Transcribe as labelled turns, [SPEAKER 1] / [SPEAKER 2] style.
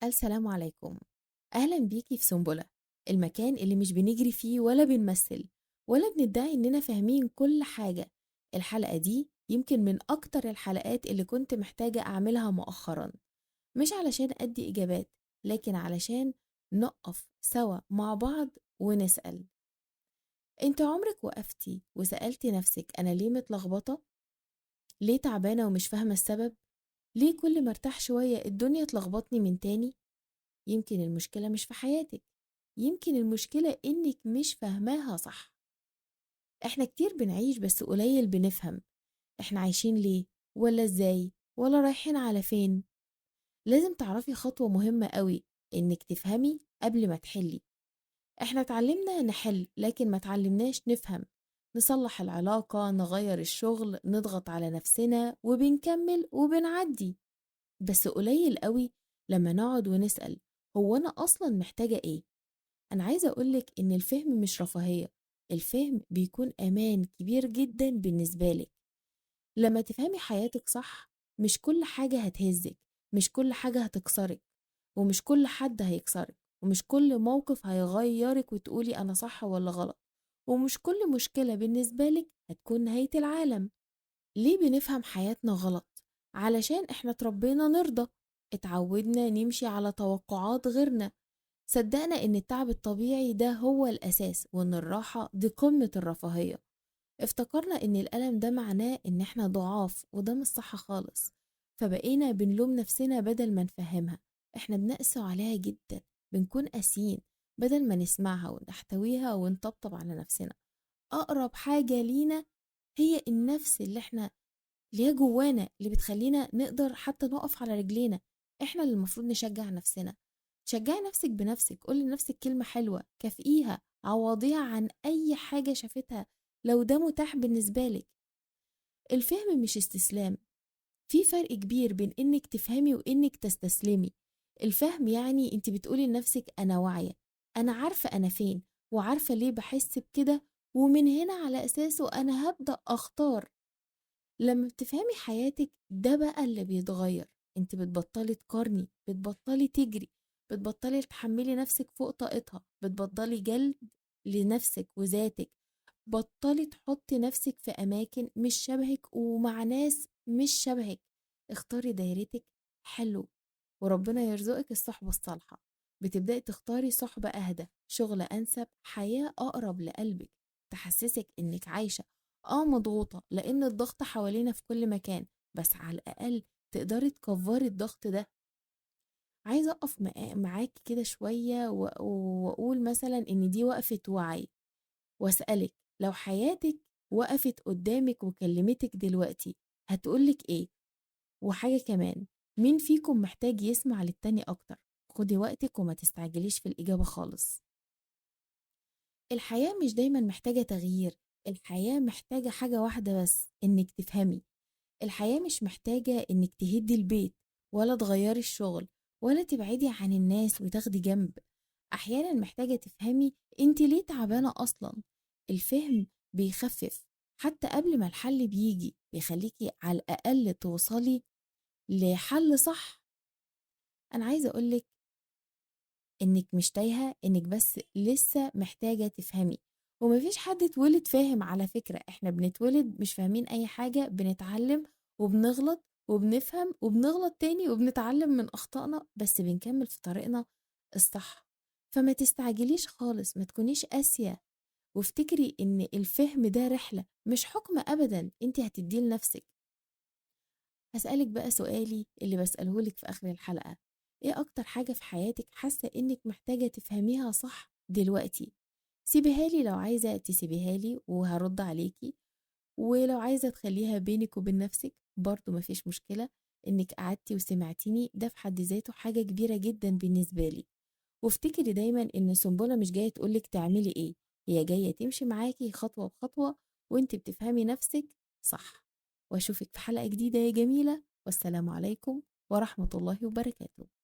[SPEAKER 1] السلام عليكم، أهلا بيكي في سنبلة، المكان اللي مش بنجري فيه ولا بنمثل ولا بندعي إننا فاهمين كل حاجة. الحلقة دي يمكن من أكتر الحلقات اللي كنت محتاجة أعملها مؤخرا، مش علشان أدي إجابات، لكن علشان نقف سوا مع بعض ونسأل. انت عمرك وقفتي وسألتي نفسك أنا ليه متلخبطة؟ ليه تعبانة ومش فاهمة السبب؟ ليه كل ما ارتاح شوية الدنيا تلخبطني من تاني؟ يمكن المشكلة مش في حياتك، يمكن المشكلة إنك مش فاهماها صح. إحنا كتير بنعيش بس قليل بنفهم إحنا عايشين ليه ولا إزاي ولا رايحين على فين. لازم تعرفي خطوة مهمة قوي، إنك تفهمي قبل ما تحلي. إحنا اتعلمنا نحل لكن ما اتعلمناش نفهم، نصلح العلاقة، نغير الشغل، نضغط على نفسنا، وبنكمل وبنعدي. بس قليل قوي لما نقعد ونسأل هو أنا أصلا محتاجة إيه؟ أنا عايزة أقولك إن الفهم مش رفاهية، الفهم بيكون أمان كبير جدا بالنسبة لك. لما تفهمي حياتك صح، مش كل حاجة هتهزك، مش كل حاجة هتكسرك، ومش كل حد هيكسرك، ومش كل موقف هيغيرك وتقولي أنا صح ولا غلط، ومش كل مشكلة بالنسبة لك هتكون نهاية العالم. ليه بنفهم حياتنا غلط؟ علشان احنا تربينا نرضى، اتعودنا نمشي على توقعات غيرنا، صدقنا ان التعب الطبيعي ده هو الأساس، وان الراحة دي قمة الرفاهية. افتكرنا ان الألم ده معناه ان احنا ضعاف، وده مش صح خالص. فبقينا بنلوم نفسنا بدل ما نفهمها، احنا بنقسو عليها جدا، بنكون قاسيين بدل ما نسمعها ونحتويها ونطبطب على نفسنا. أقرب حاجة لينا هي النفس اللي هي جوانا، اللي بتخلينا نقدر حتى نقف على رجلينا. احنا اللي المفروض نشجع نفسنا. شجعي نفسك بنفسك، قولي لنفسك كلمة حلوة، كافئيها، عوضيها عن أي حاجة شافتها لو ده متاح بالنسبة لك. الفهم مش استسلام، في فرق كبير بين إنك تفهمي وإنك تستسلمي. الفهم يعني انت بتقولي لنفسك أنا واعية، أنا عارفة أنا فين، وعارفة ليه بحس بكده، ومن هنا على أساسه أنا هبدأ أختار. لما بتفهمي حياتك ده بقى اللي بيتغير. انت بتبطلي تقارني، بتبطلي تجري، بتبطلي تحملي نفسك فوق طاقتها، بتبطلي جلد لنفسك وذاتك، بطلي تحطي نفسك في أماكن مش شبهك ومع ناس مش شبهك. اختاري دايرتك حلو، وربنا يرزقك الصحبة الصالحة. بتبدأي تختاري صحبة أهدى، شغل أنسب، حياة أقرب لقلبك، تحسسك إنك عايشة. مضغوطة لأن الضغط حوالينا في كل مكان، بس على الأقل تقدري تكفري الضغط ده. عايزة أقف معاك كده شوية وأقول مثلا إن دي وقفة وعي، وأسألك لو حياتك وقفت قدامك وكلمتك دلوقتي هتقولك إيه؟ وحاجة كمان، مين فيكم محتاج يسمع للتاني أكتر؟ خدي وقتك وما تستعجليش في الإجابة خالص. الحياة مش دايما محتاجة تغيير، الحياة محتاجة حاجة واحدة بس، إنك تفهمي. الحياة مش محتاجة إنك تهدي البيت ولا تغيري الشغل ولا تبعدي عن الناس وتاخدي جنب. أحيانا محتاجة تفهمي أنت ليه تعبانة أصلا. الفهم بيخفف حتى قبل ما الحل بيجي، بيخليكي على الأقل توصلي لحل صح. أنا عايزة أقولك إنك مش تايهة، إنك بس لسه محتاجة تفهمي. ومفيش حد اتولد فاهم على فكرة، إحنا بنتولد مش فاهمين أي حاجة، بنتعلم وبنغلط وبنفهم وبنغلط تاني وبنتعلم من أخطائنا، بس بنكمل في طريقنا الصح. فما تستعجليش خالص، ما تكونيش قاسية، وافتكري إن الفهم ده رحلة مش حكم أبدا انت هتديه لنفسك. هسألك بقى سؤالي اللي بسألهولك في آخر الحلقة، ايه أكتر حاجة في حياتك حاسة إنك محتاجة تفهميها صح دلوقتي؟ سيبيها لي لو عايزة تسيبيها لي وهرد عليكي، ولو عايزة تخليها بينك وبين نفسك برضو مفيش مشكلة. إنك قعدتي وسمعتيني ده في حد ذاته حاجة كبيرة جدا بالنسبة لي. وافتكري دايما إن سنبلة مش جاية تقولك تعملي إيه، هي جاية تمشي معاكي خطوة بخطوة وانت بتفهمي نفسك صح. واشوفك في حلقة جديدة يا جميلة، والسلام عليكم ورحمة الله وبركاته.